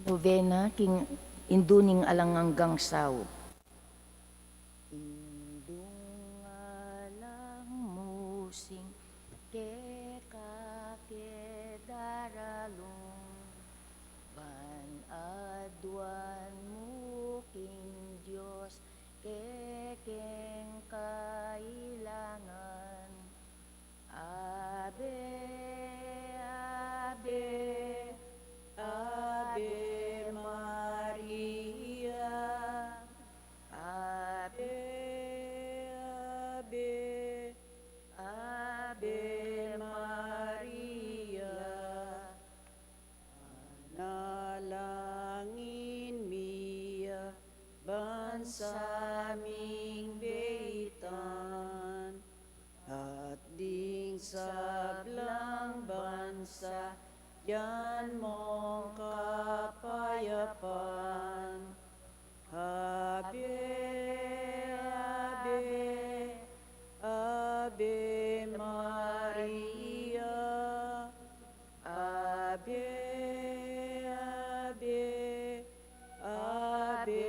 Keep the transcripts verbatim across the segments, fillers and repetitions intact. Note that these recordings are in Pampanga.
Novena king Indu ning Alang Anggang Saup. Indung alang musing, keka ke daralung, ban aduan mu king Dios kekeng kailangan. Ave, Ave, Ave Maria. Ave, Ave, Ave Maria. Panalangin mi ya ban sa ming beitan, at ding sablang bansa yan mong kapayapan. Ave, Ave, Ave Maria. Ave, Ave, Ave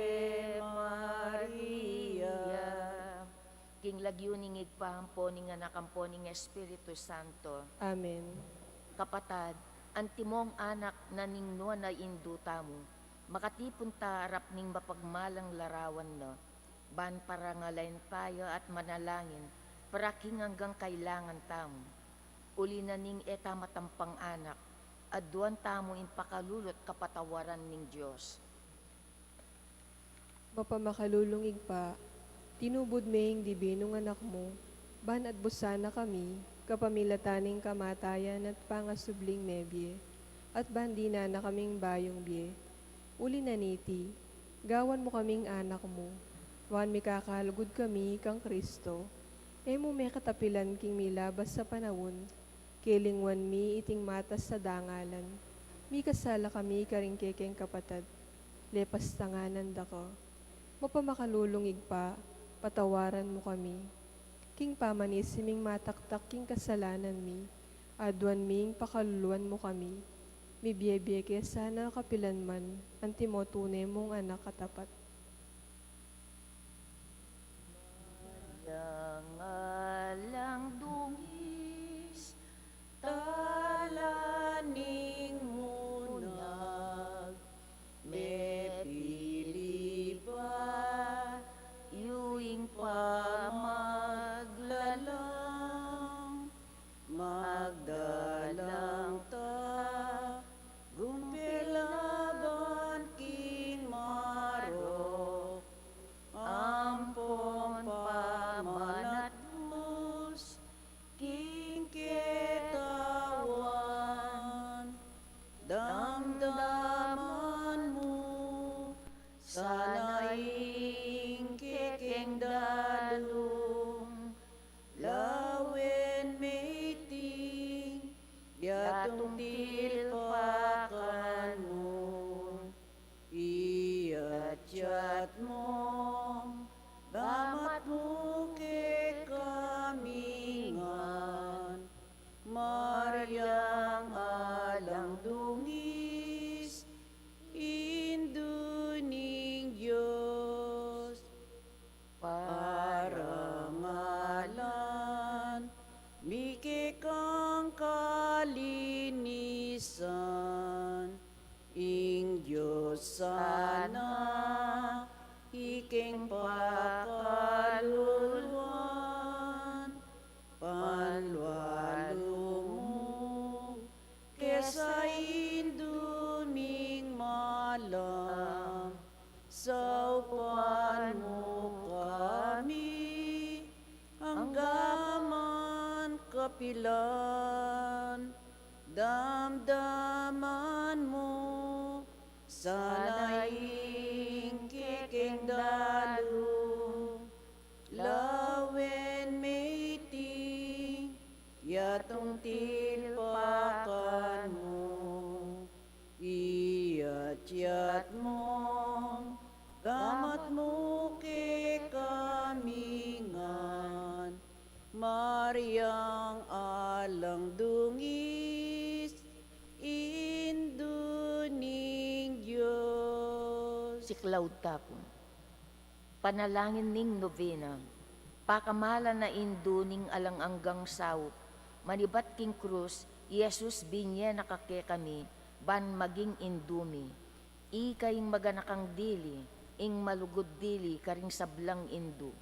Maria. King lagyu ning Ibpa, ampo ning Anak, ampo ning Espiritu Santo. Amen. Kapatad, antimong anak na ning nuan a indu tamu, makatipun ta arap ning mapagmalang larawan na, ban parangalayan taya at manalangin para king anggang kailangan tamu. Uli na ning e ta matampang anak, aduan tamu ing pakalulu at kapatawaran ning Dios. Mapamakalulung Ibpa, tinubud me ing dibinung Anak mu, ban atbusan na kami kapamilatan ning kamatayan at pangasubling mebie, at ban dinan na kaming bayung bie. Uli na niti, gawan mu kaming anak mu, ban mikakalugud kami kang Kristo. E mu me katapilan king milabas a panaun, kelingwan mi iting matas a dangalan. Mikasala kami karing kekeng kapatad, lepas tanganan da ka. Mapamakalulung Ibpa, patawaran mu kami. King pamanisi ming mataktak king kasalanan mi, aduan ming pakaluluan mu kami. Mibie-bie ke sana kapilan man, antimo tune mung anak a tapat. Maryang alang dungis, tala ning munag, mepili bayu ing pamaglalang, magdalang ta, gumpelaban king marok, ampon pamanatbus, king ketawan, damdaman mu sana ing kekeng dalung, lawen me iti yatung tilpakan mu. Iyatyat mung gamat mu kekami ngan, Maryang alang dungis, Indu ning Dios. Parangalan mi kekang kalinisan, ing Dios sana ikeng pakaluluan, panlualung mu ke sa Indu ming malam, saupan mu kami anggaman kapilan, damdaman mu sana ing kekeng dalu, lawen me iti yatung tilpakan mu. Iyatyat mung gamat mu kekami ngan, Maryang alang dungis, Indu ning Dios. Laud ta pu. Panalangin ning novena. Pakamalan a Indu ning alang anggang saup, manibat king krus, i Jesus binye na ka kekami, ban maging indu mi. Ika ing maganakang dili, ing malugud dili karing sablang indu.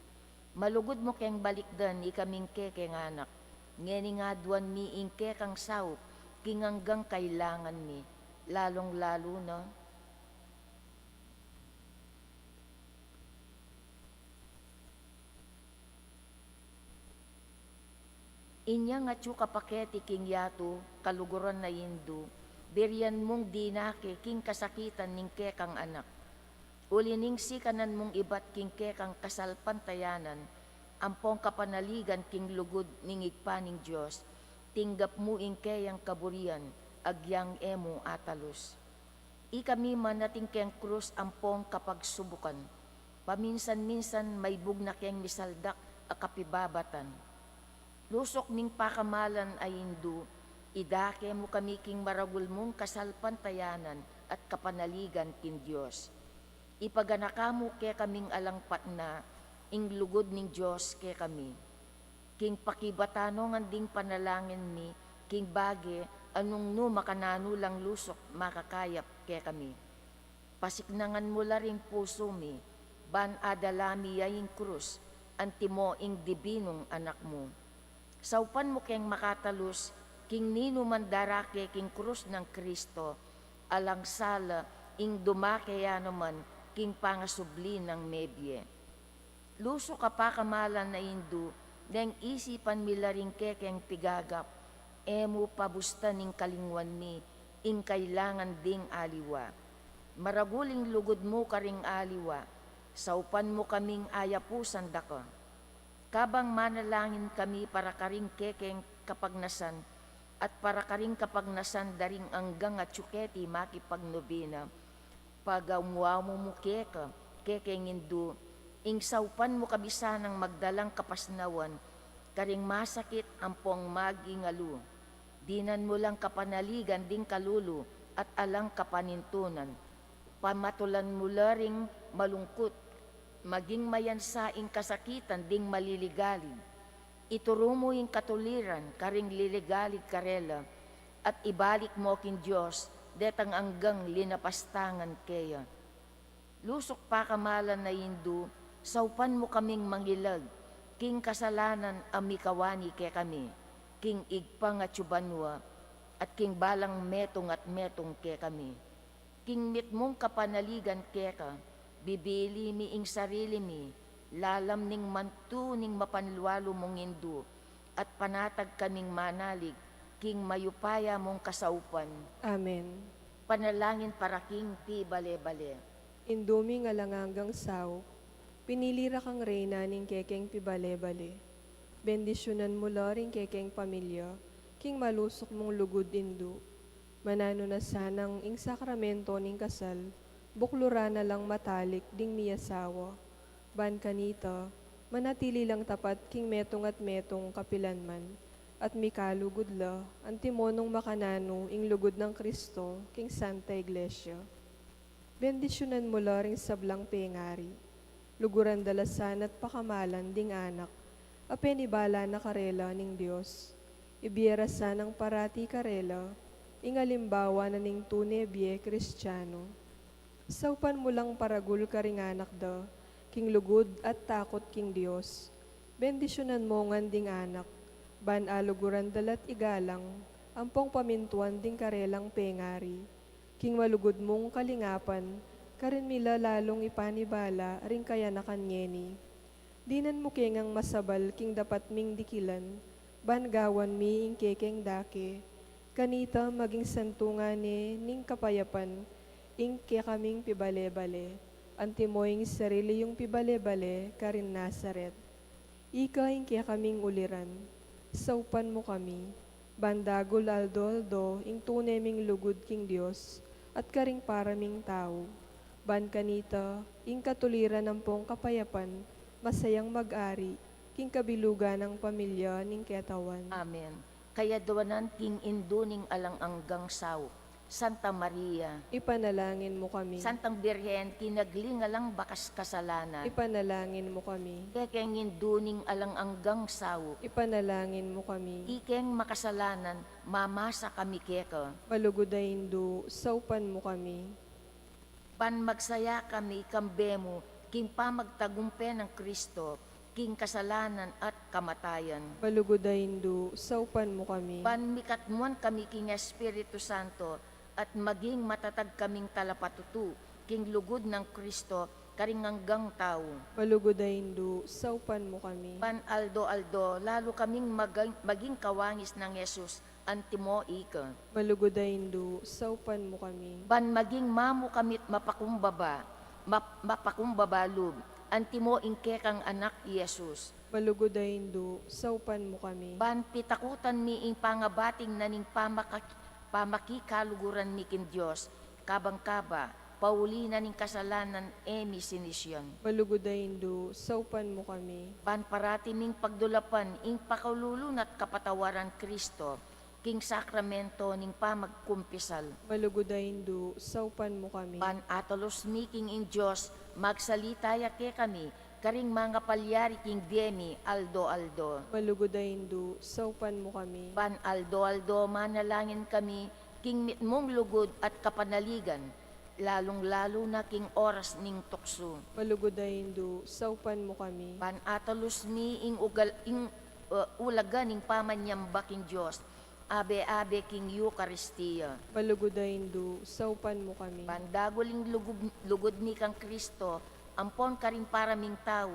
Malugud mu keng balikdan ikaming kekeng anak, ngening aduan mi ing kekang saup king anggang kailangan mi, lalung-lalu na inyang atyu ka paketi king yatu, kaluguran a Indu, birian mung dinake king kasakitan ning kekang anak. Uli ning sikanan mung ibat king kekang kasalpantayanan ampong kapanaligan king lugud ning Ibpa ning Dios, tinggap mu ing keyang kaburian agyang e mu atalus. Ikami man atin keng krus ampong kapagsubukan, paminsan-minsan maibug na keng misaldak a kapibabatan. Lusuk ming pakamalan a Indu, idake mu kami king maragul mung kasalpantayanan at kapanaligan king Dios. Ipaganaka mu kekaming alang patna ing lugud ning Dios kekami. King pakibatan no ngan ding panalangin mi king bage a nung nu makananu lang lusuk makakayap kekami. Pasiknangan mu la ring pusu mi, ban adala mi ya ing krus, antimo ing dibinung Anak mu. Saupan mu keng makatalus king ninuman darake king krus nang Kristo, alang sala ing dumake ya naman king pangasubli nang mebie. Lusuk a pakamalan a Indu, neng isipan mi la ring kekeng pigagap, e mu pabustan ing kalingwan mi ing kailangan ding aliwa. Maragul ing lugud mu karing aliwa, saupan mu kaming ayapusan da ka. Kabang manalangin kami para karing kekeng kapagnasan, at para karing kapagnasan da ring anggang atyu keti makipagnobena, pagamuamu mu keka, kekeng Indu, ing saupan mu kami sanang magdalang kapasnawan karing masakit ampong magingalu. Dinan mu lang kapanaligan ding kalulu at alang kapanintunan. Pamatulan mu la ring malungkut, maging mayansa ing kasakitan ding maliligalig. Ituru mu ing katuliran karing liligalig karela, at ibalik mu king Dios detang anggang linapastangan keya. Lusuk pakamalan a Indu, saupan mu kaming mangilag king kasalanan a mikawani kekami king Ibpang atyu banua, at king balang metung at metung kekami. King mitmung kapanaligan keka, bibili mi ing sarili mi lalam ning mantu ning mapanlualu mung Indu, at panatag kaming manalig king mayupaya mung kasaupan. Amen. Panalangin para king pibale-bale. Indu ming alang anggang saup, pinili ra kang reyna ning kekeng pibale-bale. Bendisyunan mu la ring kekeng pamilya king malusuk mung lugud Indu. Mananu na sanang ing sakramento ning kasal, bukluran na lang matalik ding miyasawa. Ban kanita, manatili lang tapat king metung at metung kapilanman, at mikalugud la, antimo nung makananu ing lugud nang Kristo king Santa Iglesia. Bendisyunan mu la ring sablang pengari. Luguran da la sana at pakamalan ding anak a penibala na karela ning Dios. Ibie ra sanang parati karela ing alimbawa na ning tune bie Kristiano. Saupan mu lang paragul karing anak da king lugud at takut king Dios. Bendisyunan mu ngan ding anak, ban aluguran da la't igalang ampong pamintuan ding karelang pengari. King malugud mung kalingapan, karin mi la lalung ipanibala ring kayanakan ngeni. Dinan mu ke ngang masabal king dapat ming dikilan, ban gawan mi ing kekeng dake. Kanita maging santungan ne ning kapayapan ing kekaming pibale-bale, antimo ing sarili yung pibale-bale karin Nazaret. Ika ing kekaming uliran, saupan mu kami, ban dagul aldo-aldo ing tune ming lugud king Dios at karing para ming tau, ban kanita ing katuliran ampong kapayapan masayang mag-ari king kabilugan nang pamilya ning ketawan. Amen. Kayadwanan king Indu ning alang anggang saup. Santa Maria, ipanalangin mu kami. Santang Birhen, kinagli ning alang bakas kasalanan, ipanalangin mu kami. Kekeng Indu ning alang anggang saup, ipanalangin mu kami. Ikeng makasalanan, mamasa kami keka. Malugud a Indu, saupan mu kami. Ban magsaya kami kambe mu, king pamagtagumpe nang Kristo, king kasalanan at kamatayan. Malugud a Indu, saupan mu kami. Ban mikatmuan kami king Espiritu Santo, at maging matatag kaming talapatutu, king lugud nang Kristo, karing anggang tau. Malugud a Indu, saupan mu kami. Ban aldo-aldo, lalu kaming magang-, maging kawangis nang Jesus, antimo ika. Malugud a Indu, saupan mu kami. Ban maging mamu kami't mapakumbaba, map-, mapakumbaba lub, antimo ing kekang anak i Jesus. Malugud a Indu, saupan mu kami. Ban pitakutan mi ing pangabating na ning pamaka-, pamakikaluguran mi king Dios, kabang kaba, pauli na ning kasalanan e mi sinisian. Malugud a Indu, saupan mu kami. Ban parati ming pagdulapan ing pakalulu na't kapatawaran Kristo, king sakramento ning pamagkumpisal. Malugud a Indu, saupan mu kami. Ban atalus mi king ing Dios, magsalita ya kekami, karing mangapalyari king bie mi aldo-aldo. Malugud a Indu, saupan mu kami. Ban aldo-aldo manalangin kami, king mitmung lugud at kapanaligan, lalung-lalu na king oras ning tuksu. Malugud a Indu, saupan mu kami. Ban atalus mi ing ugal-, ing, uh, ulaga ning pamanyamba king Dios, abe-abe king Eukaristia. Malugud a Indu, saupan mu kami. Ban dagul ing lugub-, lugud mi kang Kristo, ampon karing para ming tau,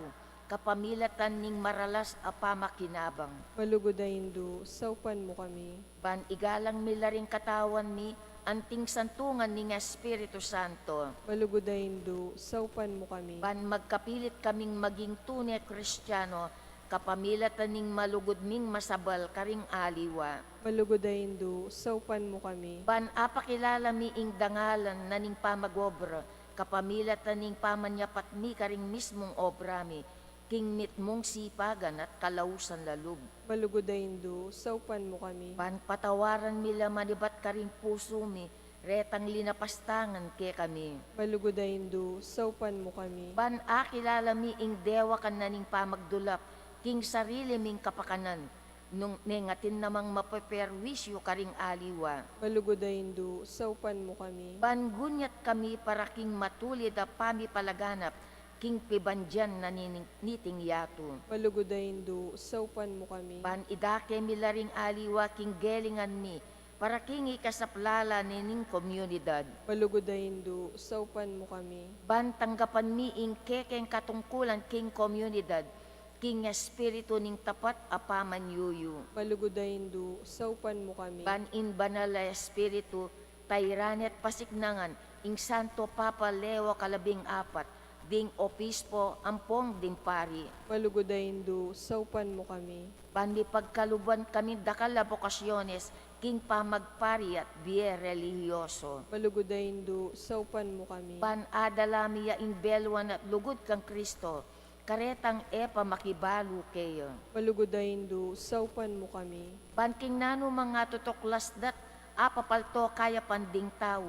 kapamilatan ning maralas a pamakinabang. Malugud a Indu, saupan mu kami. Ban igalang mi la ring katawan mi, anting santungan ning Espiritu Santo. Malugud a Indu, saupan mu kami. Ban magkapilit kaming maging tune Kristiano, kapamilatan ning malugud ming masabal karing aliwa. Malugud a Indu, saupan mu kami. Ban apakilala mi ing dangalan na ning pamag-obra, kapamilatan ning pamanyapat mi karing mismung obra mi, king mitmung sipagan at kalausan a lub. Malugud a Indu, saupan mu kami. Ban patawaran mi la manibat karing pusu mi, retang linapastangan kekami. Malugud a Indu, saupan mu kami. Ban akilala mi ing dewakan na ning pamagdulap, king sarili ming kapakanan, nung neng atin namang mapeperwisyu karing aliwa. Malugud a Indu, saupan mu kami. Ban gunyat kami para king matulid a pamipalaganap, king pibandian na nining, niting yatu. Malugud a Indu, saupan mu kami. Ban idake mi la ring aliwa king gelingan mi, para king ikasaplala nining komunidad. Malugud a Indu, saupan mu kami. Ban tanggapan mi ing kekeng katungkulan king komunidad, king espiritu ning tapat a pamanyuyu. Malugud a Indu, saupan mu kami. Ban ing Banal a Espiritu, tairan at pasiknangan ing Santo Papa Leo kalabing apat, ding obispo ampong ding pari. Malugud a Indu, saupan mu kami. Ban mipagkaluban kaming dakal a bokasyones king pamagpari at bie relihiyoso. Malugud a Indu, saupan mu kami. Ban adala mi ya ing beluan at lugud kang Kristo, karetang e pa makibalu keya. Malugud a Indu, saupan mu kami. Ban king nanu mang atutuklas da't apapalto kayapan ding tau,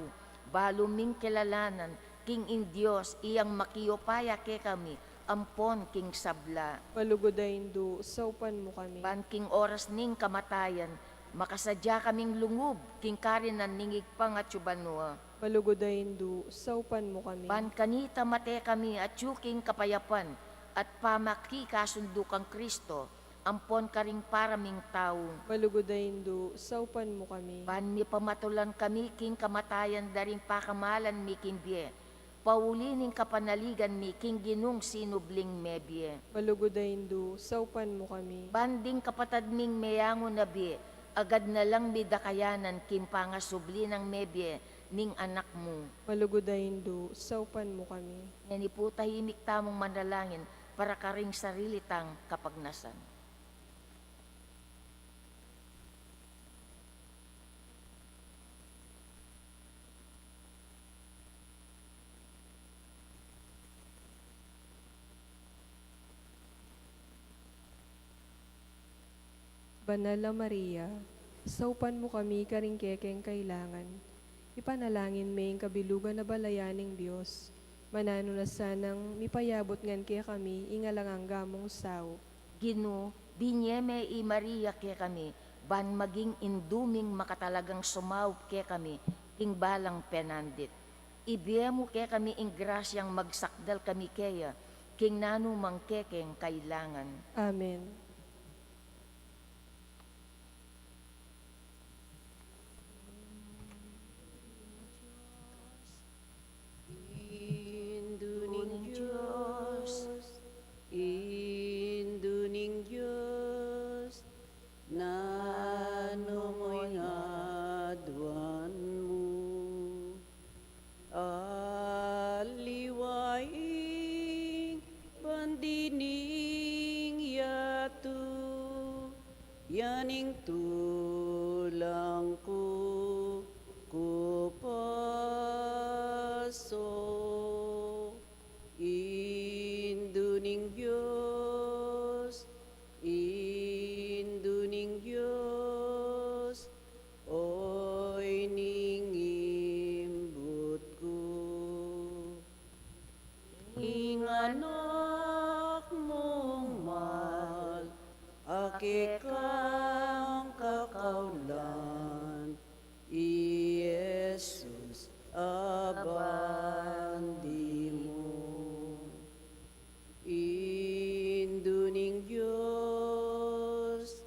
balu ming kilalanan king ing Dios iyang makiupaya kekami ampon king sabla. Malugud a Indu, saupan mu kami. Ban king oras ning kamatayan, makasadya kaming lungub king karinan ning Ibpang atsu banua. Malugud a Indu, saupan mu kami. Ban kanita mate kami atyu king kapayapan at pamakikasundu kang Kristo, ampon karing para ming tau. Malugud a Indu, saupan mu kami. Ban mipamatulan kami king kamatayan da ring pakamalan mi king bie, pauli ning kapanaligan mi king Ginung sinubling mebie. Malugud a Indu, saupan mu kami. Ban ding kapatad ming meyangu na bie, agad na lang mi dakayanan king pangasubli nang mebie ning Anak mu. Malugud a Indu, saupan mu kami. Ngeni pu tahimik tamung manalangin para karing sarili tang kapagnasan. Banal a Maria, saupan mu kami karing kekeng kailangan. Ipanalangin me ing kabilugan a balayan ning Dios. Mananu na sanang mipayabut ngan kekami ing alang angga mung saup. Ginu, binye me i Maria kekami, ban maging indu ming makatalagang sumaup kekami king balang penandit. Ibie mu kekami ing grasyang magsakdal kami keya king nanumang kekeng kailangan. Amen. Indu ning Dios, Indu ning Dios, nanu mu ing aduan mu? Aliwa ing bandi ning yatu, ya ning tulang ku kupaso. Indu ning Dios, Indu ning Dios, oy ning imbut ku. Ing anak mung mal a kekang kakaulan, i Jesus a bandi mu. Indu ning Dios,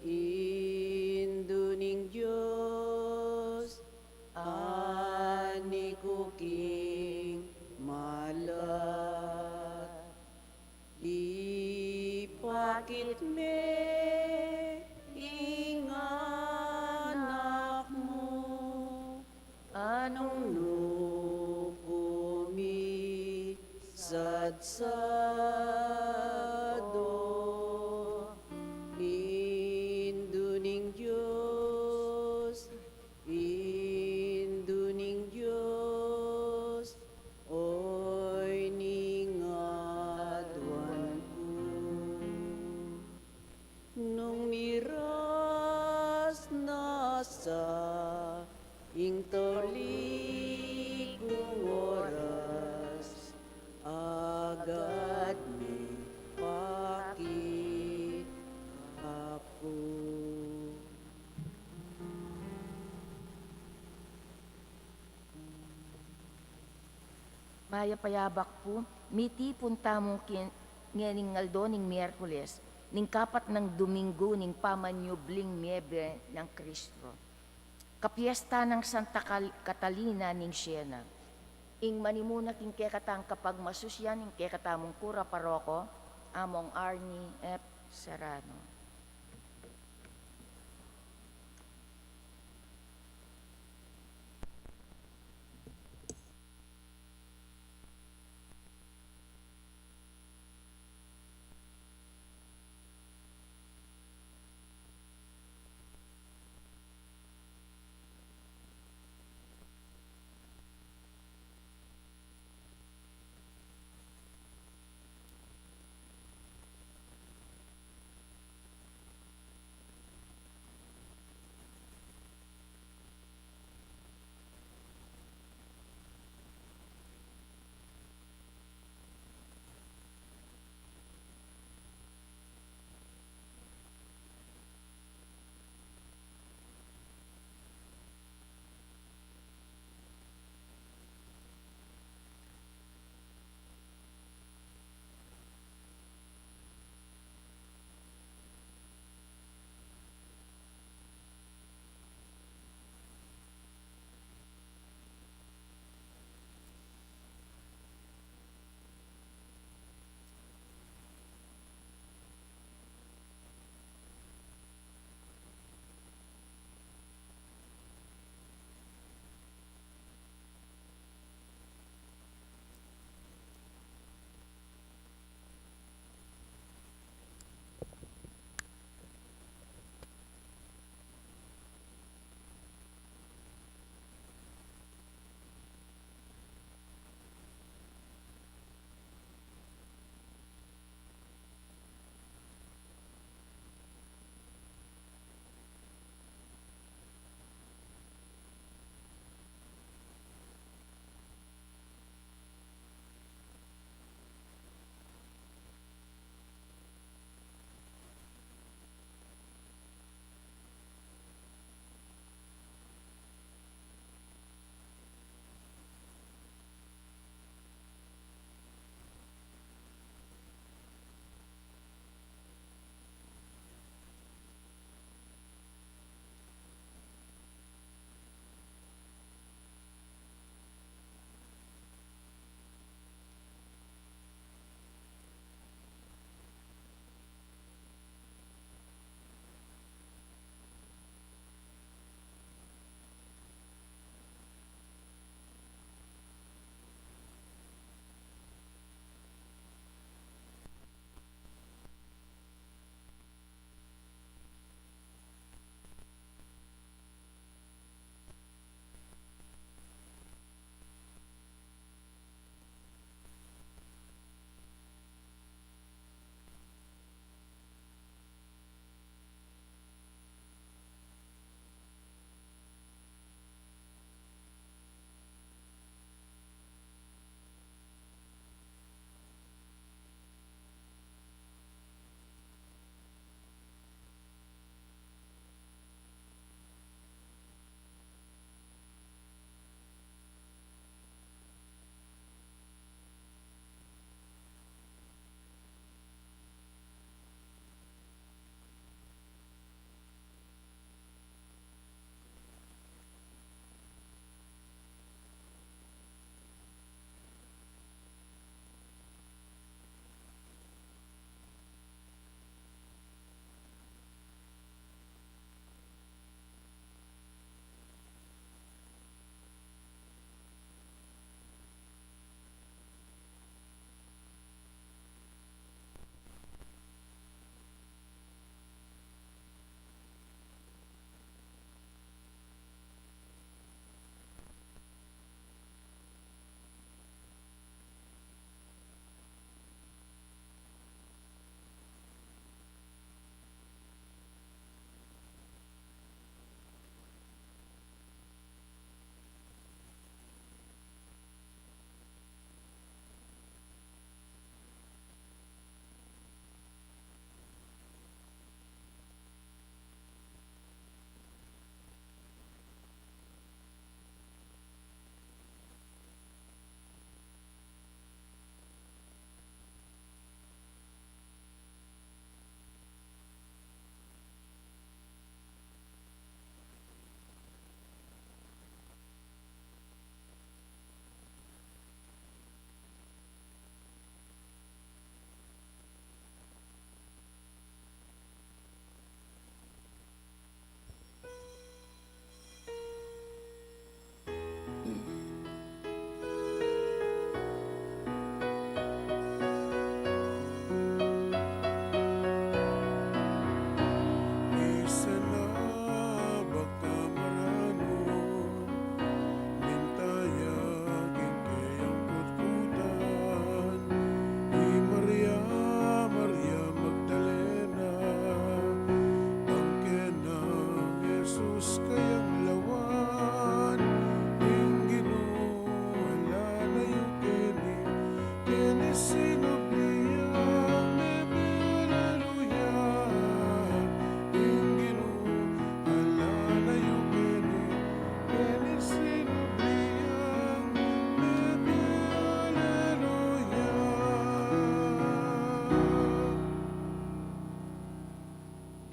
Indu ning Dios, ani ku king malat. Ipakit me ing anak mu, a nung nu ku misadsadu. Indu ning Dios, Indu ning Dios, oy ning aduan ku. Nung miras na sa ing tauli kung oras, agad mipakikapu. Mayap a yabak pu, mitipun tamu king, ngening aldo ning Miyerkules, ning kapat nang Duminggu ning pamanyubling mie nang Kristo. Kapiesta nang Santa Kal-, Catalina ning Siena. Ing manimuna king kekatang kapagmasusyan, ing kekatamung kura paroko, Among Arnie F. Serrano.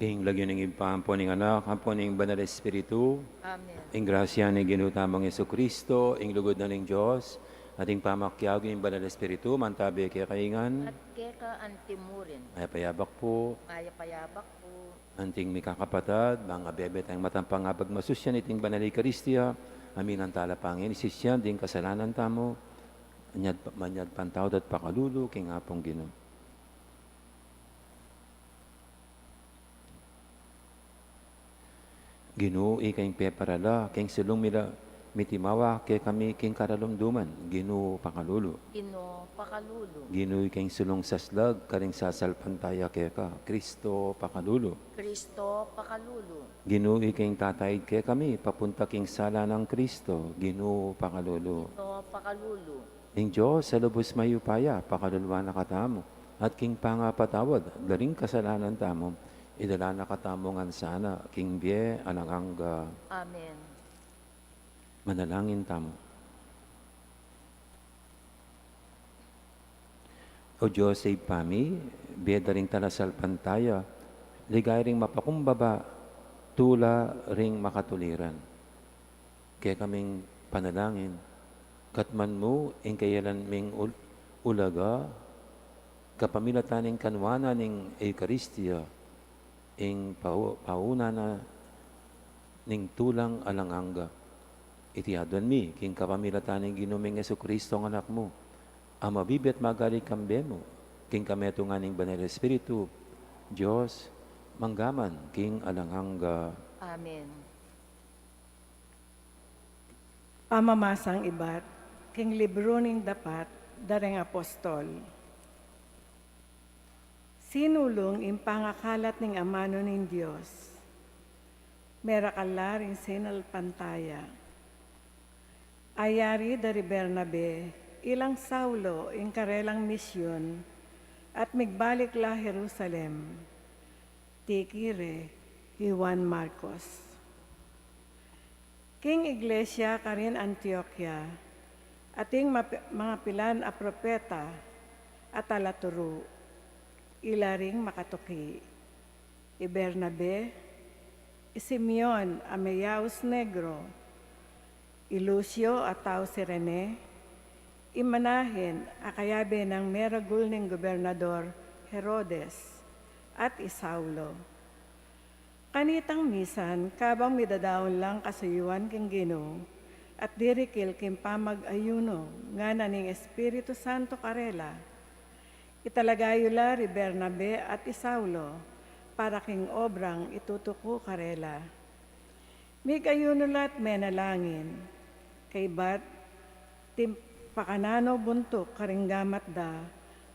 Ing lagyu ning Ibpa, ampo ning Anak, ampo ning Banal Espiritu. Amen. Ing grasya ning Ginu tamung Jesucristo, ing lugud na ning Dios, at ing pamakiabe ning Banal Espiritu, mantabi kekayu ngan. At keka antimurin. Mayap a abak pu. Mayap a abak pu. Anting mikakapatad, bang abebe tang matampang pagmasusyan iting Banal Eukaristia, aminan tala pangin sisian ding kasalanan tamu, manyad, manyad pantawad at pakalulu king Apung Ginu. Ginu, ika ing peparala king sulung mila, mitimawa kekami king karalumduman. Ginu, pakalulu. Ginu, pakalulu. Ginu, ika ing sulung saslag karing sasalpantaya keka. Kristo, pakalulu. Kristo, pakalulu. Ginu, ika ing tataid kekami papunta king sala nang Kristo. Ginu, pakalulu. Ginu, pakalulu. Ing Dios a lubus mayupaya, pakaluluan na katamu, at king pangapatawad da ring kasalanan tamu, idala na katamu ngan sana king bie alang angga. Amen. Manalangin tamu. O Dios a Ibpa mi, bie da ring talasalpantaya, ligaya ring mapakumbaba, tula ring makatuliran. Kekaming panalangin, katman mu ing kayalan ming ul-, ulaga, kapamilatan ning kanwanan ning Eukaristia, ing pau-, pauna na ning tulang alang angga. Iti aduan mi king kapamilatan ning Ginu ming Jesucristo, ing Anak mu, a mabibie at magari kambe mu, king kametungan ning Banal Espiritu, Dios, mangga man king alang angga. Amen. Pamamasang ibat king libru ning Dapat da ring Apostol. Sinulung ing pangakalat ning amanu ning Dios. Merakal la ring sinalpantaya. Ayari da ri Bernabe ilang Saulo ing karelang misyun at migbalik la Jerusalem. Tiki re i Juan Marcos. King iglesia karin Antioquia, ating mapi-, mangapilan a propeta at talaturu, ila ring makatuki: i Bernabe, i Simeon a meyaus Negro, i Lucio a tau Cirene, i Manahen a kayabe nang meragul ning Gobernador Herodes, at i Saulo. Kanitang misan, kabang midadaun lang kasuyuan king Ginu, at dirikil king pamag-ayunu, ngana ning Espiritu Santo karela, italaga yu la ri Bernabe at i Saulo para king obrang itutuku karela. Mig-ayunu la't menalangin, kaybat timpakan na no buntuk karing gamat da,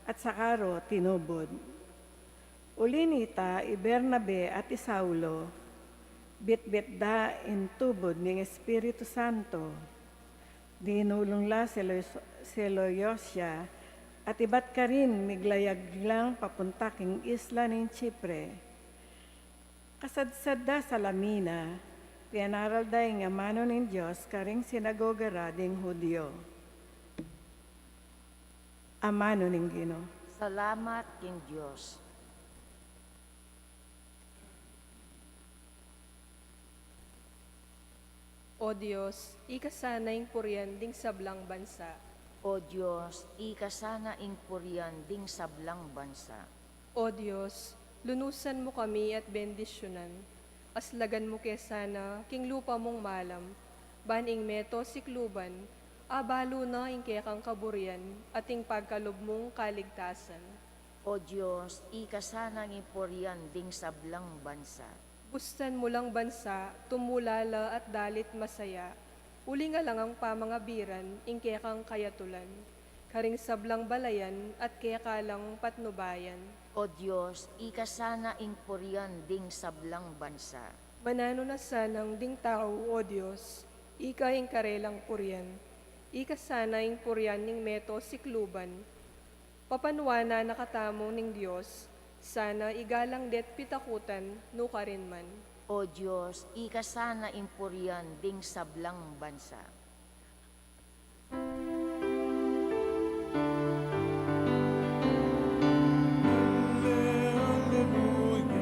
at saka ro tinubud. Uli nita, i Bernabe at i Saulo, bitbit da ing tubud ning Espiritu Santo. Dinulung la Selo-, Seleucia, at ibat karin miglayag lang papunta king isla ning Chipre. Kasadsad da Salamina, pinaral da ing amanu ning Dios karing sinagoga ra ding Judio. Amanu ning Ginu. Salamat king Dios. O Dios, ika sana ing purian ding sablang bansa. O Dios, ika sana ing purian ding sablang bansa. O Dios, lunusan mu kami at bendisyunan. Aslagan mu ke sana king lupa mung malam, ban ing meto sikluban, abalu na ing kekang kaburian at ing pagkalub mung kaligtasan. O Dios, ika sana ing purian ding sablang bansa. Bustan mu lang bansa, tumula la at dalit masaya, uling alang angga pamangabiran ing kekang kayatulan, karing sablang balayan at keka lang patnubayan. O Dios, ika sana ing purian ding sablang bansa. Mananu na sanang ding tau, O Dios, ika ing karelang purian, ika sana ing purian ning meto sikluban, papanuanan na katamu ning Dios, sana igalang de't pitakutan nukarin man. O Dios, ika sana ing purian ding sablang bansa. Alleluia,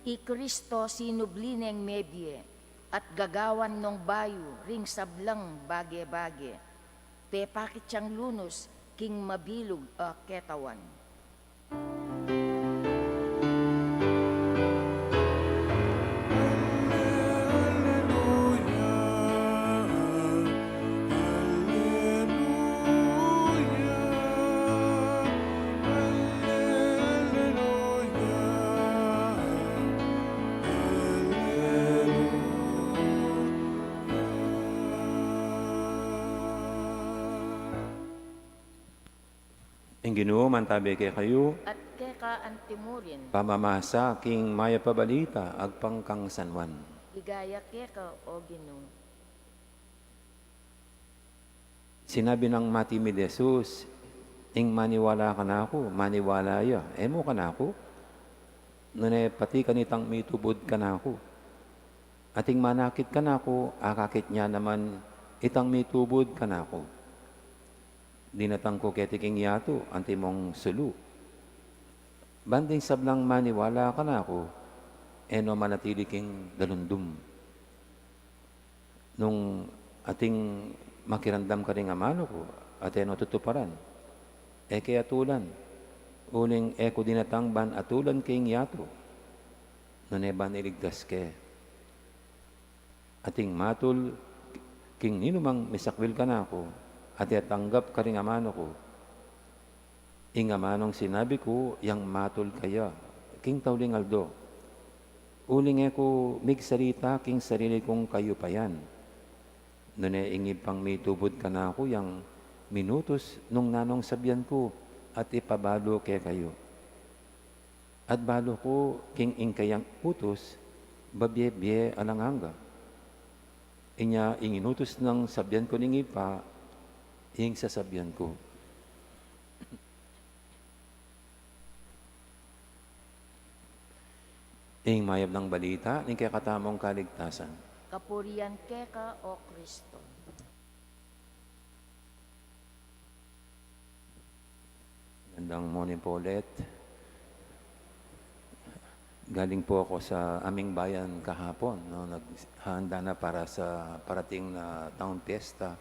I Kristo sinubli neng mebie, at gagawan nong bayu ring sablang bage-bage. Pepakit yang lunus king mabilug a ketawan. Ing Ginu mantabi kekayu. At keka antimurin. Pamamasa king mayap a balita agpang kang San Juan. Ligaya keka, O Ginu. Sinabi nang matimid Jesus, "Ing maniwala kanaku, maniwala ya, e mu kanaku? Nune pati kanitang mitubud kanaku. At ing manakit kanaku, akakit ne naman itang mitubud kanaku. Dinatang ku keti king yatu antimong sulu. Ban ding sablang maniwala kanaku, e no manatili king dalundum. Nung ating makiramdam karing amanu ku, at e no tutuparan, e ke atulan, uling e ku dinatang ban atulan keng yatu, nune ban iligtas ke. Ating matul king ninumang misakwil kanaku, at e tanggap karing amanu ku, ing amanung sinabi ku, yang matul kaya king tauling aldo. Uling e ku migsalita king sarili kung kayupayan, nune ing Ibpang mitubud kanaku yang minutus nung nanung sabian ku at ipabalu kekayu. At balu ku king ing kayang utus, babie-bie alang angga. Inya ing inutus nang sabian ku ning Ibpa, ing sasabian ku." Ing mayap nang balita ning kekatamung kaligtasan. Kapurian keka, O Kristo. Magandang morning po ulit. Galing po ako sa aming bayan kahapon, no? Naghahanda na para sa parating na Town Fiesta,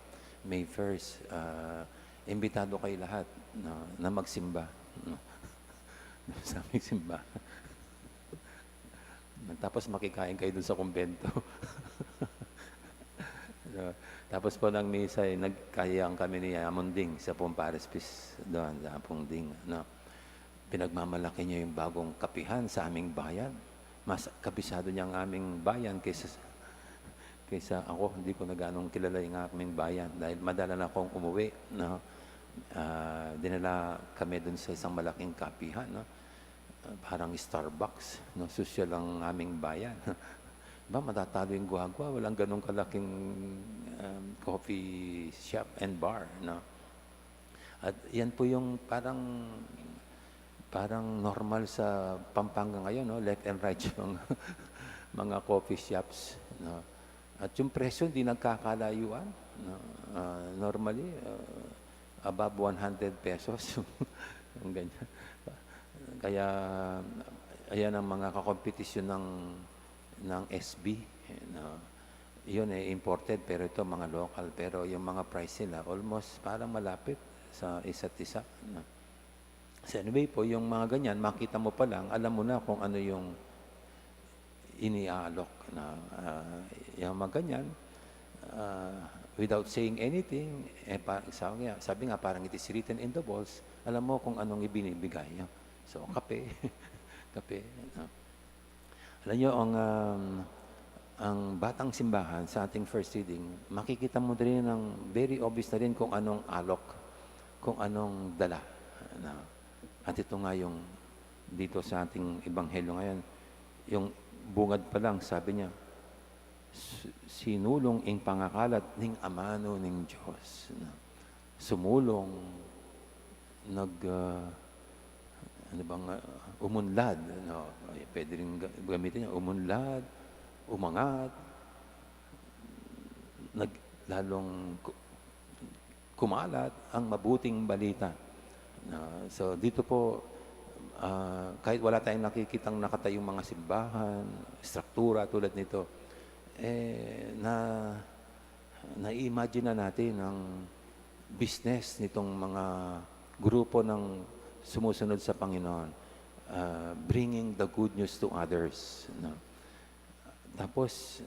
May first. Ah, imbitado kayo lahat, no, na magsimba, no? Sa aming simbahan. Tapos makikain kayo dun sa kumbento. So, tapos po ng misa, eh, nagkayaan kami ni Amon Ding, isa pong parish priest doon sa Amon Ding, no? Pinagmamalaki niya yung bagong kapihan sa aming bayan. Mas kabisado niya ang aming bayan kaysa, kaysa ako. Hindi ko na ganong kilala yung aming bayan dahil madalas akong umuwi, no? Ah, dinala kami dun sa isang malaking kapihan, no? Ah, parang Starbucks, no? Sosyal ang aming bayan. Ba, matatalo yung Guagua, walang ganong kalaking, um, coffee shop and bar, no? At yan po yung parang, parang normal sa Pampanga ngayon, no? Left and right yung mga coffee shops, no? At yung presyo, hindi nagkakalayuan, no? Ah, normally, ah, above one hundred pesos, yung ganyan. Kaya, ayan ang mga kakompetisyon ng, ng S B, no? Yun, eh, imported, pero ito, mga local. Pero yung mga price nila, almost parang malapit sa isa't isa, no? So anyway po, yung mga ganyan, makita mo pa lang, alam mo na kung ano yung iniaalok na, ah, yung mga ganyan, ah, without saying anything, eh, pa-, sabi nga, sabi nga, parang it is written in the walls, alam mo kung anong ibinibigay, no? So, kape, kape, no? Alam niyo, ang, um, ang batang simbahan sa ating first reading, makikita mo na rin ang very obvious na rin kung anong alok, kung anong dala. Na, at ito nga yung dito sa ating ebanghelyo ngayon, yung bungad pa lang, sabi niya, "Su-, sinulung ing pangakalat ning amanu ning Dios." Na, sumulong, nag, ah, ano bang, ah, umunlad, no? Ay, pwede rin ga-, gamitin niya, umunlad, umangat, nag-, lalong ku-, kumalat ang mabuting balita. No? So, dito po, Ah, kahit wala tayong nakikitang nakatayong mga simbahan, struktura tulad nito, eh, na, na-imagine na natin ang business nitong mga grupo ng sumusunod sa Panginoon, ah, bringing the good news to others, no? Tapos,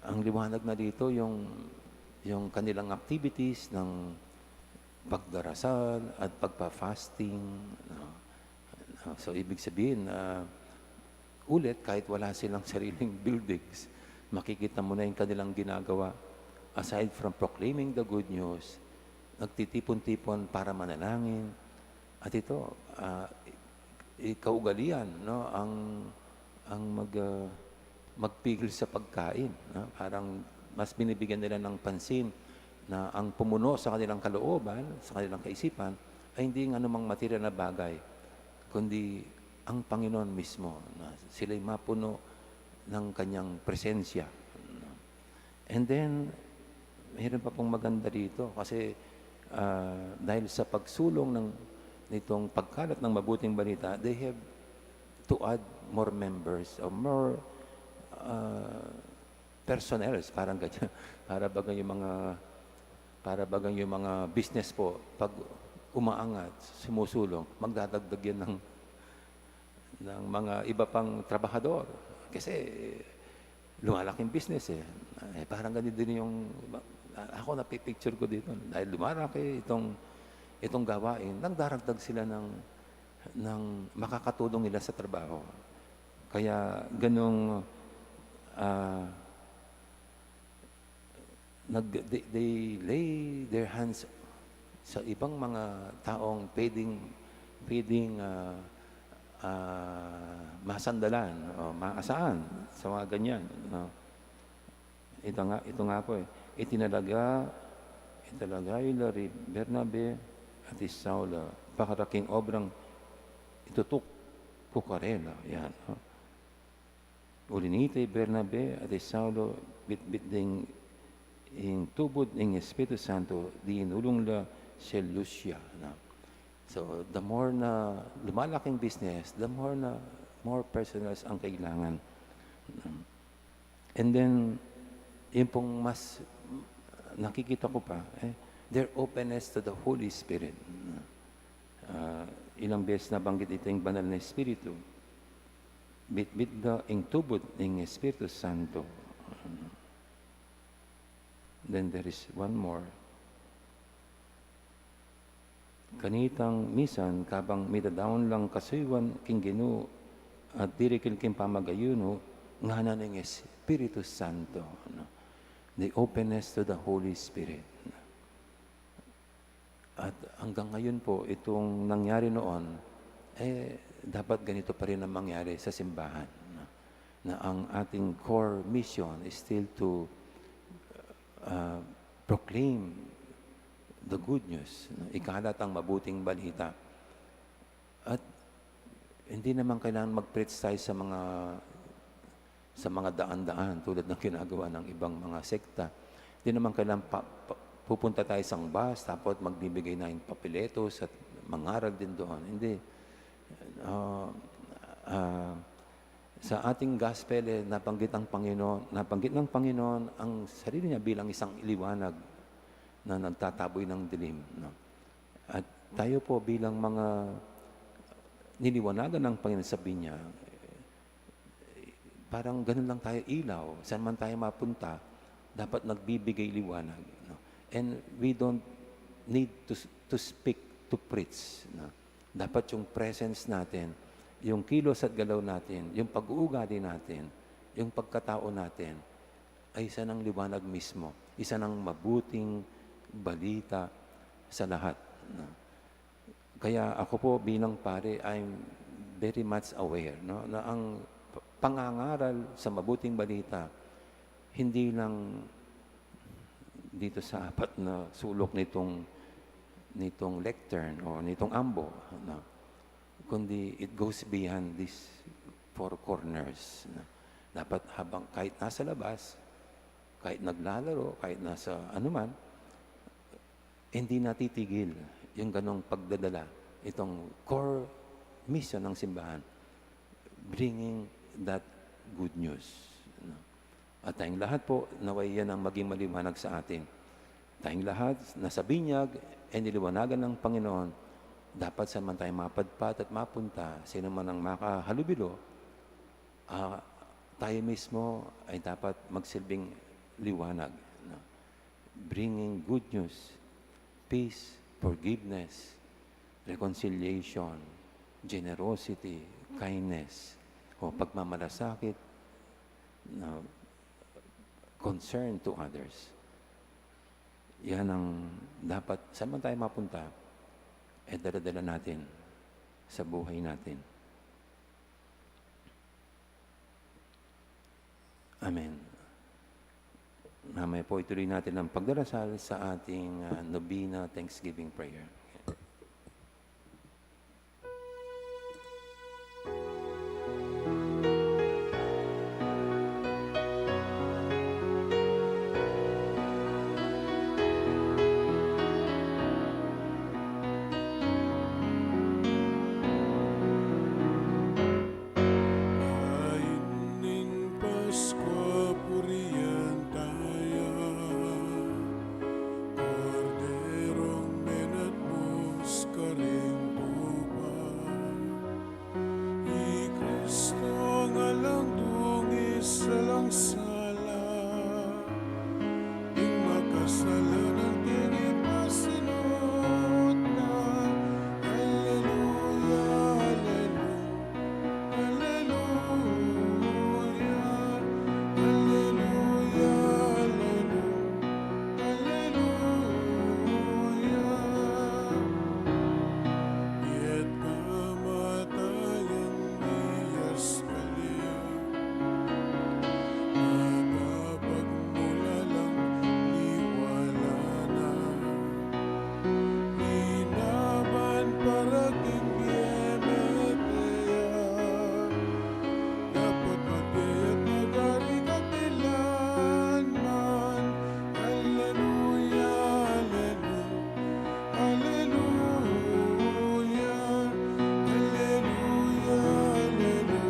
ang liwanag na dito, yung, yung kanilang activities ng pagdarasal at pagpa-fasting, no? So, ibig sabihin, ah, ulit, kahit wala silang sariling buildings, makikita mo na yung kanilang ginagawa. Aside from proclaiming the good news, nagtitipon-tipon para manalangin. At ito, ah, i-, kaugalian, no, ang, ang mag, ah, magpigil sa pagkain, no? Parang mas binibigyan nila ng pansin na ang pumuno sa kanilang kalooban, sa kanilang kaisipan, ay hindi ang anumang material na bagay, kundi ang Panginoon mismo, na sila'y mapuno ng kanyang presensya, no? And then, mayroon pa pong maganda dito kasi, ah, dahil sa pagsulong ng, nitong pagkalat ng mabuting balita, they have to add more members or more, ah, personnels, parang ganyan. Para bagang yung mga, para bagang yung mga business po, pag umaangat, sumusulong, magdadagdag yan ng, ng mga iba pang trabahador. Kasi lumalaking business eh. Eh, parang ganun din yung, ako napipicture ko dito. Dahil lumalaki itong, itong gawain, nagdaragdag sila ng, ng makakatulong nila sa trabaho. Kaya ganung, ah, nag-, they, they lay their hands sa ibang mga taong pwedeng, pwedeng, ah, ah, masandalan o maasahan sa mga ganyan, no? Ito nga, ito nga po eh. Itinalaga, itinalaga ila ri Bernabe at i Saulo para king obrang itutuk ku karela. Yan, no? Uli niti, Bernabe at i Saulo, bitbit ding ing tubud ning Espiritu Santo, dinulung la Seleucia, no? So, the more na lumalaking business, the more na, more personnels ang kailangan. And then, yun pong mas nakikita ko pa, eh, their openness to the Holy Spirit. Ah, ilang beses nabanggit ito yung Banal na Espiritu. Bitbit da ing tubud ning Espiritu Santo. Then there is one more. Kanitang misan, kabang mitadaun lang kasuyuan king Ginu at dirikil king pamagayunu, ngana ning Espiritu Santo, no? The openness to the Holy Spirit. At hanggang ngayon po, itong nangyari noon, eh, dapat ganito pa rin ang mangyari sa simbahan, no? Na ang ating core mission is still to, uh, proclaim the good news, no? Ikalat ang mabuting balita. At hindi naman kailangan mag-preach tayo sa mga, sa mga daan-daan tulad ng ginagawa ng ibang mga sekta. Hindi naman kailangan pa, pa, pupunta tayo sa bus, tapos magbibigay na yung papeletos at mangaral din doon. Hindi. Ah, ah, sa ating gospel, eh, nabanggit ang Panginoon, nabanggit ng Panginoon ang sarili niya bilang isang liwanag na nagtataboy ng dilim, no? At tayo po bilang mga niliwanagan ng Panginoon, sabi niya, parang ganun lang tayo ilaw. Saan man tayo mapunta, dapat nagbibigay liwanag, no? And we don't need to, to speak, to preach, no? Dapat yung presence natin, yung kilos at galaw natin, yung pag-uugali natin, yung pagkatao natin, ay isa ng liwanag mismo, isa ng mabuting balita sa lahat, no? Kaya ako po bilang pare, I'm very much aware, no, na ang p-, pangangaral sa mabuting balita, hindi lang dito sa apat na sulok nitong, nitong lectern o nitong ambo, no? Kundi it goes beyond these four corners, no? Dapat habang kahit nasa labas, kahit naglalaro, kahit nasa anuman, hindi natitigil yung ganong pagdadala, itong core Mission ng simbahan, bringing that good news, no? At tayong lahat po, naway yan ang maging maliwanag sa atin. Tayong lahat, nasa binyag, e niliwanagan ng Panginoon. Dapat saan man tayo mapadpad at mapunta, sino man ang makahalubilo, ah, tayo mismo ay dapat magsilbing liwanag, no? Bringing good news, peace, forgiveness, reconciliation, generosity, kindness, o pagmamalasakit, no? Concern to others. Yan ang dapat, saan man tayo mapunta, e dala-dala natin sa buhay natin. Amen. Mamaya po, ituloy natin ang pagdarasal sa ating, ah, Novena Thanksgiving Prayer. Kain ning Paskua purian taya, Korderong menatbus karing tupa, i Kristong alang dungis, alang sala, ing makasalanan ting ipasinut na. Aleluya, aleluya, aleluya, aleluya, aleluya. Aleluya. Ket kamatayan mi, Askalya, makapagmulalang liwala na. Linaban para king bie mete ya, dapot mabie ya at magari kapilan man. Aleluya, aleluya, aleluya, aleluya, aleluya,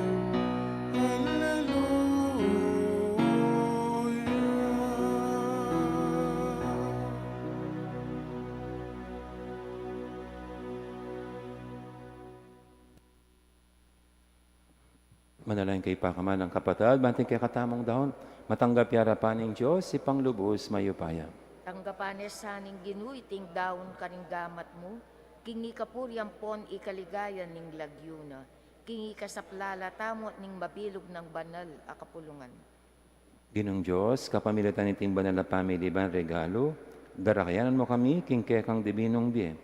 aleluya. Manalangin kayu pakaman, kapatad, ban king kekatamung daun, matanggap ya arapan ning Dios, Ibpang lubus mayupaya. Tanggapan na sa ning Ginu iting daun karing gamat mu, king ikapuri ampon ikaligaya ning lagyu na, king ikasaplala tamu at ning mabilug nang banal a kapulungan. Ginung Dios, kapamilatan niting banal a pamili ban regalu, darakayanan mu kami king kekang dibinung bie.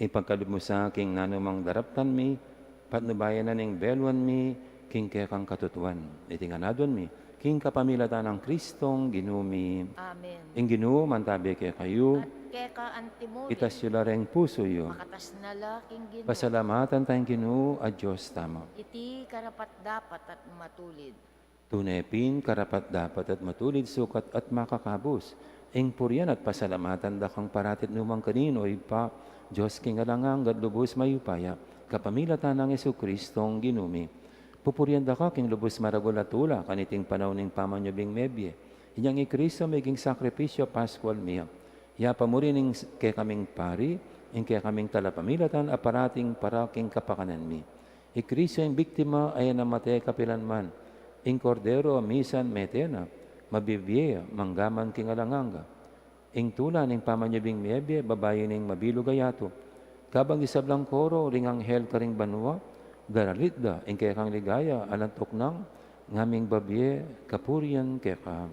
Ipagkalub mu sa king nanumang daraptan mi, patnubayan na ning beluan mi king kekang katutuan. Iti ngan aduan mi king kapamilatan nang Kristong Ginu mi. Amen. Ing Ginu mantabi kekayu. At keka antimurin. Itas yu la ring pusu yu. Makatas na la king Ginu. Pasalamatan taya ing Ginu a Dios tamu. Iti karapat-dapat at matulid. Tune pin karapat-dapat at matulid, sukat at makakabus, ing purian at pasalamatan da kang parati at nukarin man, O Ibpa, Dios king alang angga at lubus mayupaya, kapamilatan nang Jesucristong Ginu mi. Pupurian da ka king lubus maragul a tula kaniting panaun ning pamanyubling mebie. Inyang i Cristo meging sakripisyu paskual mi. Ya pamuri ning kekaming pari, ing kekaming talapamilatan a parating para king kapakanan mi. I Cristo ing biktima a e na mate kapilan man, ing Kordero a misan mete na, mabibie mangga man king alang angga. Ing tula ning pamanyubling mebie, babayu ning mabilug a yatu. Kabang ing sablang koro ring anghel karing banua, daralit da ing kekang ligaya alang tuknang, ngaming babie kapurian keka.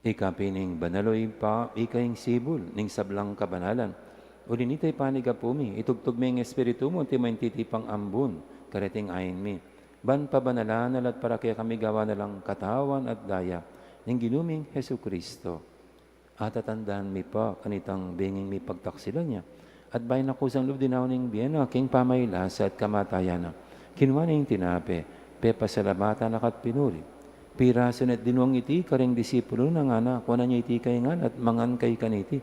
Ika pin ing banal, o Ibpa, ika ing sibul ning sablang kabanalan. Uli nita, ipanyawad mi, itubud me ing Espiritu mu, antimo ing titipang ambun kareting ain mi, ban pabanalan na la at para kekami gawan na lang katawan at daya ning Ginu ming Jesucristo. At tatandanan mi pa kanitang benging mipagtaksilan ya, at bayu na kusang lub dinaun ing bie na king pamailasa at kamatayan na, kinua ne ing tinape, pepasalamatan na ka at pinuri, pirasu na at dinwang iti karing disipulu na, ngana, kuanan ye iti kayu ngan at mangan kayu kaniti,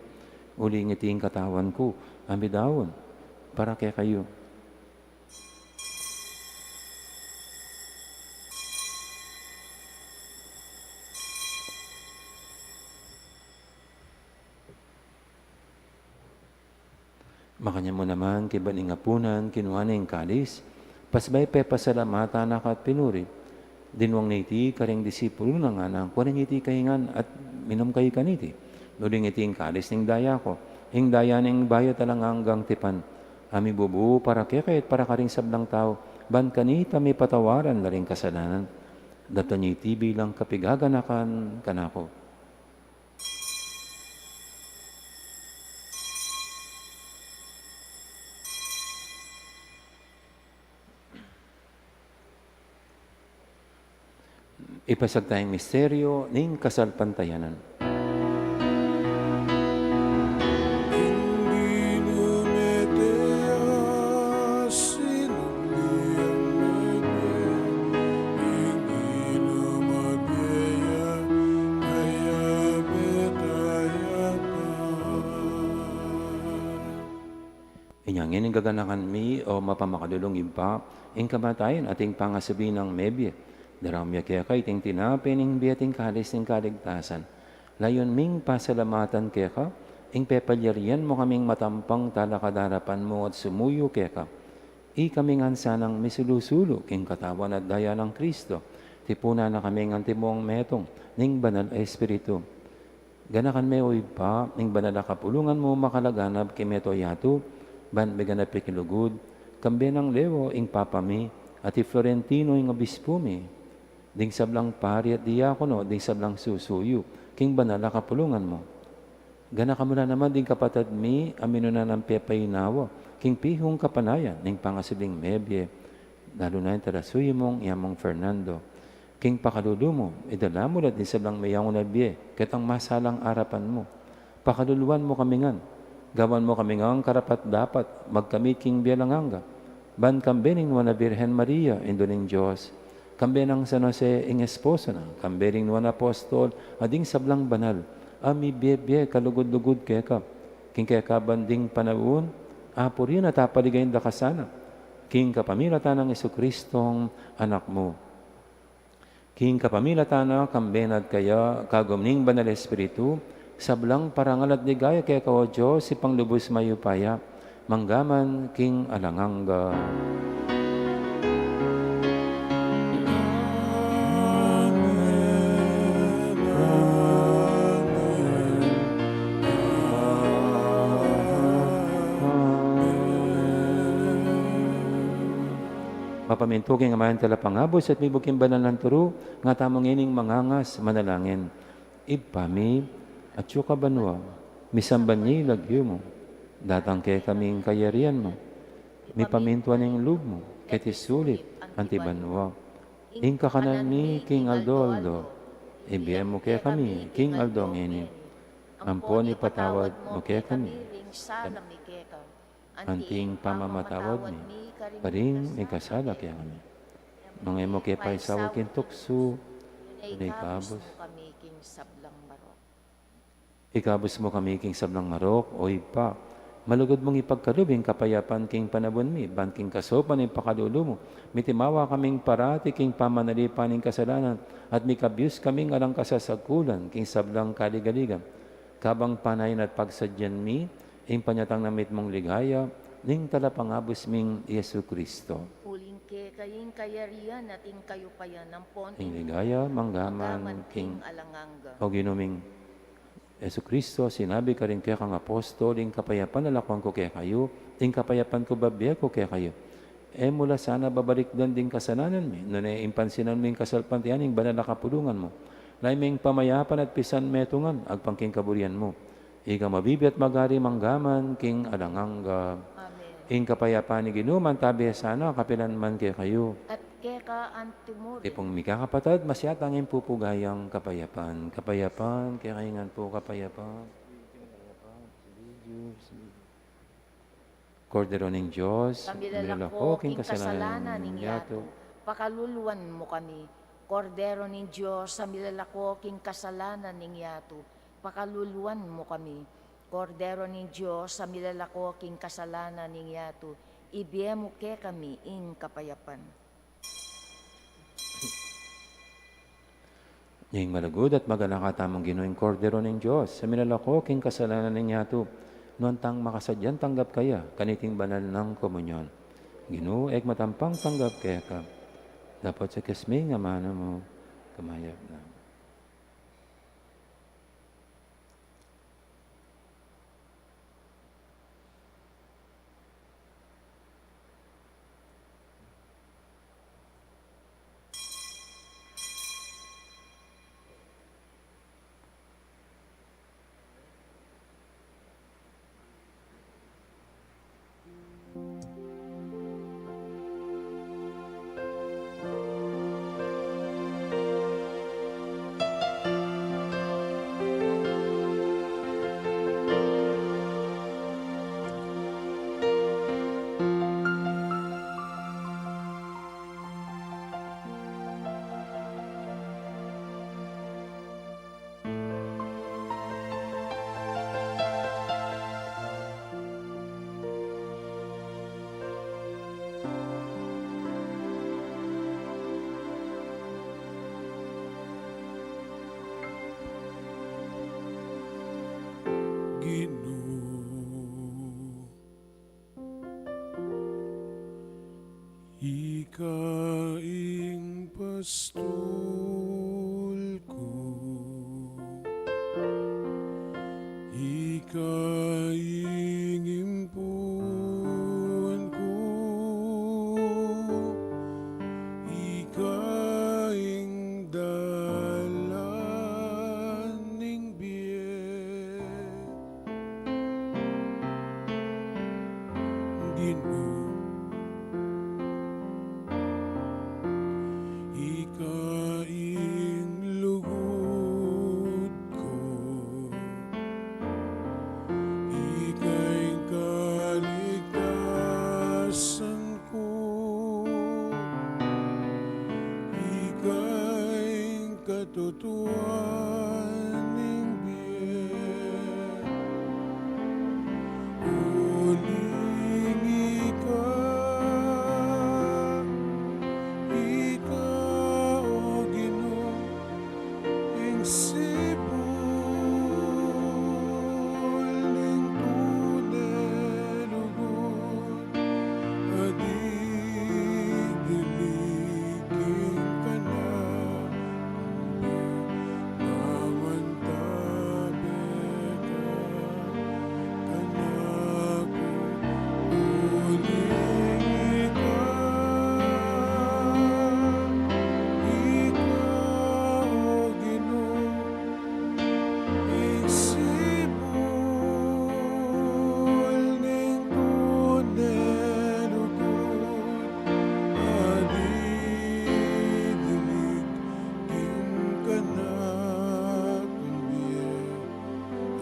uling iti ing katawan ku a midaun para kekayu. Makanyan mu naman, kaybat ning apunan, kinua ne ing kalis, pasbayu pepasalamatan na ka at pinuri, dinwang ne iti karing disipulu na, ngana, kuanan ye iti kayu ngan at minum kayu kaniti, uling iti ing kalis ning daya ku, ing daya ning bayu at alang anggang tipan, a mibubu para kekayu at para karing sablang tau, ban kanita mipatawaran la ring kasalanan. Daptan ye iti bilang kapaganakan kanaku. Ipasiag taya ing misteryu ning kasalpantayanan. Ing Ginu mete ya, sinubli yang mete, ing Ginu mabie ya, kaya mete ya pa. Inya ngeni gaganakan mi, o mapamakalulung Ibpa, ing kamatayan at ing pangasubli nang mebie. Daraun mi keka iting tinape ning bie at ing kalis ning kaligtasan. Layun ming pasalamatan keka ing pepalyarian mu kaming matampang talakad king arapan mu at sumuyu keka. Ikami ngan sanang misulu-sulu king katawan at daya nang Kristo. Tipunan na kaming antimong metung ning Banal a Espiritu. Ganakan me, o Ibpa, ing banal a kapulungan mu makalaganap king mabilug a yatu, ban miganap ya king lugud, kambe nang Leo ing Papa mi, at i Florentino ing Obispu mi, ding sablang pari at diakono, ding sablang susuyu king banal a kapulungan mu. Ganakan mu la naman ding kapatad mi a minuna nang pepainawa king pihung kapanayan ning pangasubling mebie, lalu na ing talasuyu mung i Among Fernando. King pakalulu mu, idala mu la ding sablang meyangu na bie ketang masalang arapan mu. Pakaluluan mu kami ngan, gawan mu kami ngan karapat-dapat magkamit king bie alang angga, ban kambe ning Nuan a Birhen Maria, Indu ning Dios, kambe nang San Jose ing esposo na, kambe ring nuan a apostol, at ding sablang banal a mibie-bie kalugud-lugud keka, king keka ban ding panaun, apurian at apaligayan da ka sana, king kapamilatan nang Jesucristong Anak mu. King kapamilatan na, kambe na at kaya, kagum ning Banal a Espiritu, sablang parangal at ligaya keka, o Dios, Ibpang lubus mayupaya, mangga man king alang angga. Amen. Amen. Mapamintu king Aman, Talapangabus at mibuk king banal nang turu, nga tamu ngening mangangas manalangin. Ibpa mi, atsu ka banua, misamban ya ing lagyu mu, datang kekami ing kayarian mu, mipamintuan ing lub mu keti sulip anti banua. Ing kakanan mi king aldo-aldo ibie mu kekami king aldo ngeni. Ampon ipatawad mu kekami ring sala mi keka, anti ing pamamatawad mi karing mikasala kekami. Manga e mu ke paisaul king tuksu, nune ikabus mu kami king sablang marok. Ikabus mu kami king sablang marok, o Ibpa, malugud mung ipagkalub ing kapayapan king panaun mi, ban king kasaupan ning pakalulu mu, mitimawa kaming parati king pamanalipan ning kasalanan, at mikabius kaming alang kasasagkulan king sablang kaligaligan. Kabang panayan at pagsadyan mi ing panyatang na mitmung ligaya ning Talapangabus ming Jesucristo. Uling keka ing kayarian at ing kayupayan ampon ing ligaya mangga man king alang angga. O Ginu ming Jesucristo, sinabi karing kekang apostol, ing kapayapan lakuan ku kekayu, ing kapayapan ku bibie ku kekayu. E mu la sana babalikdan ding kasalanan mi, nune ing pansinan mu ing kasalpantayanan ning banal a kapulungan mu. Lalu ming pamayapan at pisanmetungan, agpang king kaburian mu. Ika mabibie at magari mangga man king alang angga. Amen. Ing kapayapan ning Ginu mantabe sana kapilan man kekayu. At keka antimurin. Tipong mikakapatad, masyatang ing pupugayang kapayapan. Kapayapan, kekayu ngan pu kapayapan. Kordero ning Dios, a milalako king kasalanan ning yatu, pakaluluan mu kami. Kordero ning Dios, a milalako king kasalanan ning yatu, pakaluluan mu kami. Kordero ning Dios, a milalako king kasalanan ning yatu, ibie mu kekami ing kapayapan. Ing malugud at maganaka tamung Ginu, ing Kordero ning Dios, a milalako king kasalanan ning yatu, nuan tang makasadyang tanggap kaya kaniting banal nang komunyon. Ginu, e ku matampang tanggap keka, dapot sa kesming amanu mu, kumayap na. Ginu, ika ing pastul ku, ika ing impun ku, ika ing dalan ning bie. Ginu, ika ing lugud ku, ika ing kaligtasan ku, ika ing katutuan ning bie. Uling ika, ika, o Ginu, ing sibul ning tune lugud, a didilig king kanaku, mamantabe ka kanaku. Uling ika, ika, o Ginu, ing sibul ning tune lugud, a didilig king kanakung bie,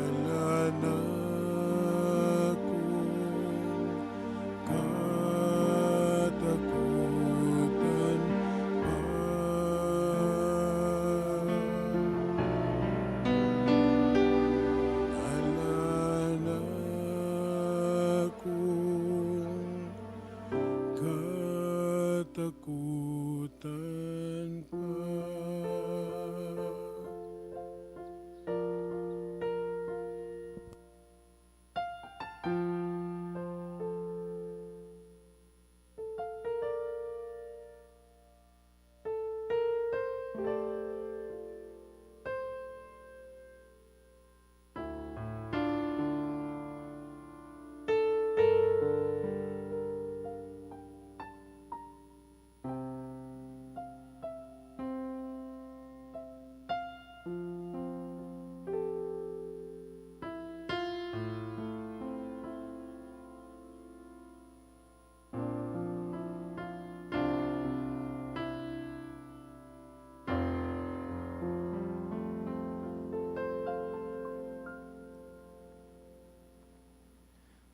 ala na kung katakutan pa. Ala na kung katakutan pa.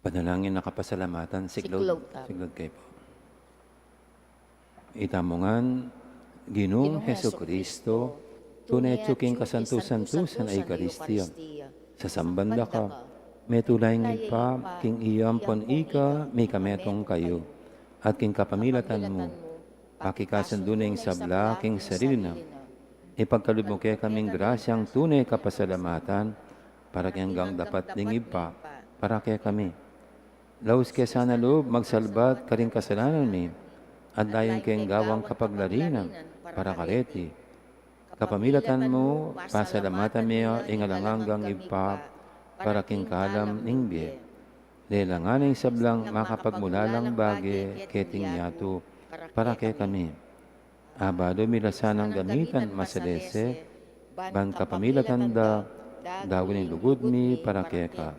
Panalangin a kapasalamatan, siklaud, siklaud tamu. Siklaud kayu pu. Itamu ngan, Ginung Jesucristo, tune king kasantu-santusan a Eukaristia. Sasamban da ka, metula ing Ibpa, king iya ampon ika, mikametung kayu. At king kapamilatan mu, pakikasundu na ing sabla king sarili na. Ipagkalub mu kekaming grasyang tune kapasalamatan, para king anggang dapat ning Ibpa, para kekami. Laus ke sana lub magsalbat karing kasalanan mi, at layun keng gawang kapaglarinan para kareti. Kapamilatan mu, pasalamatan mi ing alang anggang Ibpa para king kalam ning bie. Lelangan ing sablang makapagmulalang bage keting yatu para kekami. Abalu mi la sanang gamitan masalese, ban kapamilatan da, daun ing lugud mi para keka.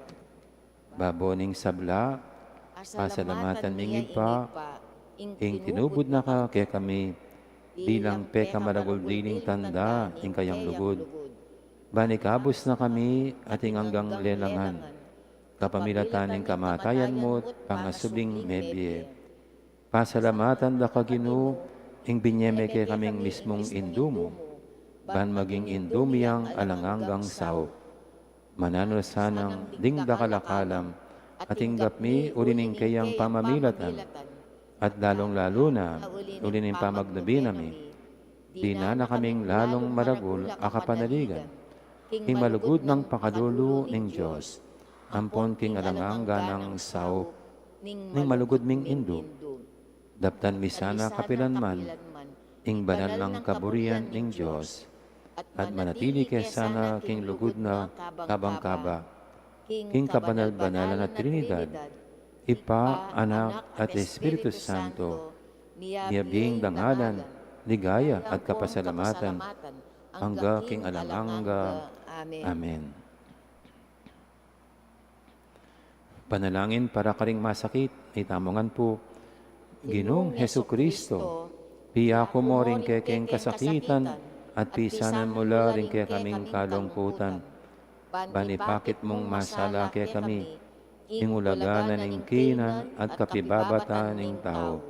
Babo ning sabla, pasalamatan ming Ibpa, ing tinubud na ka kekami, bilang pekamaragul diling tanda ning kayang lugud. Ban ikabus na kami ating anggang lelangan, kapamilatan ning kamatayan mu't pangasubling mebie. Pasalamatan da ka, Ginu, ing binie me kekaming mismung Indu mu, ban maging Indu mi yang alang anggang saup. Mananu sanang ding dakal a kalam, ating gap mi uli ning keyang pamamilatan, at lalung-lalu na uli ning pamagnubi na mi, dinan na kaming lalung maragul a kapanaligan, king malugud nang pakalulu ning Dios, ampon king alang angga nang saup ning malugud ming Indu. Daptan mi sana kapilanman ing banal nang kaburian ning Dios, at manatili ke sana king lugud na kabang-kaba, king kabanal-banalan a Trinidad, Ibpa, Anak, at Espiritu Santo, miyabie ing dangalan, ligaya, at kapasalamatan, angga king alang angga. Amen. Panalangin para karing masakit. Itamu ngan pu. Ginung Jesucristo, piyaku mu ring kekeng kasakitan, at pisanan mu la ring kekaming kalungkutan. Ban ipakit mung masala kekami ing ulaga na ning kaynan at kapibabatan ning tau.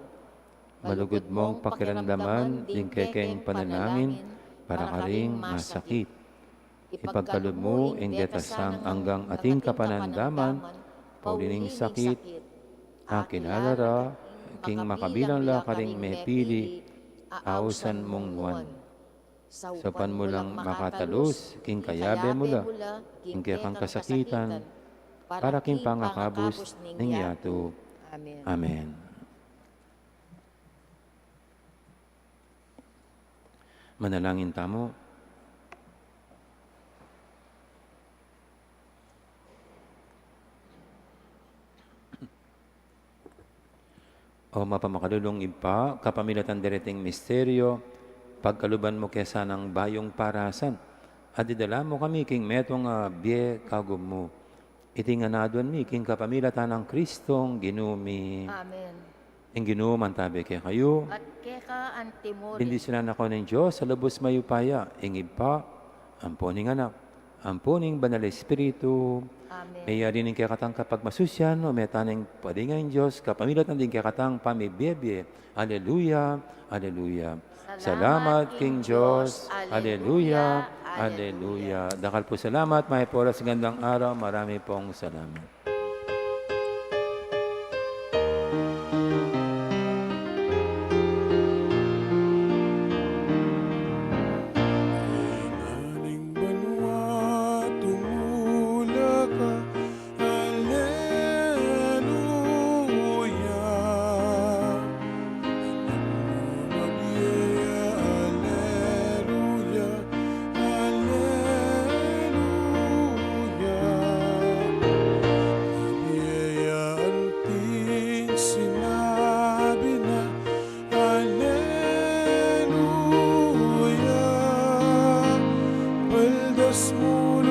Malugud mung pakiramdaman ding kekeng panalangin para karing masakit. Ipagkalub mu ing deta sang anggang ating kapanandaman, pauli ning sakit, akilala ra, king makabilang la karing mepili, ausan mung nuan. Saupan mu lang makatalus, king kayabe mu la, ing kekang kasakitan, para king pangakabus ning yatu. Amen. Manalangin tamu. O mapamakalulung Ibpa, kapamilatan dereting misteryo, pagkaluban mu ke sanang bayung parasan, at idala mu kami king metung a bie kagum mu. Iti ngan aduan mi king kapamilatan nang Kristong Ginu mi. Amen. Ing Ginu mantabe kekayu. At keka antimurin. Bendisyunan na kayu ning Dios a lubus mayupaya, ing Ibpa, ampon ing Anak, ampon ing Banal Espiritu. Amen. Meyari ning kekatang kapagmasusyan, o meta ning padinan ning Dios, kapamilatan ding kekatang pamibie-bie. Aleluya, aleluya. Salamat king Dios. Aleluya, aleluya. Dakal pu salamat, mayap a oras, gandang araw, marami pong salamat. Ning banua tumulak ka, Aleluya. Anak mu mabie ya, aleluya, aleluya. Mabie ya anting sinabi na, Aleluya. Paldas mu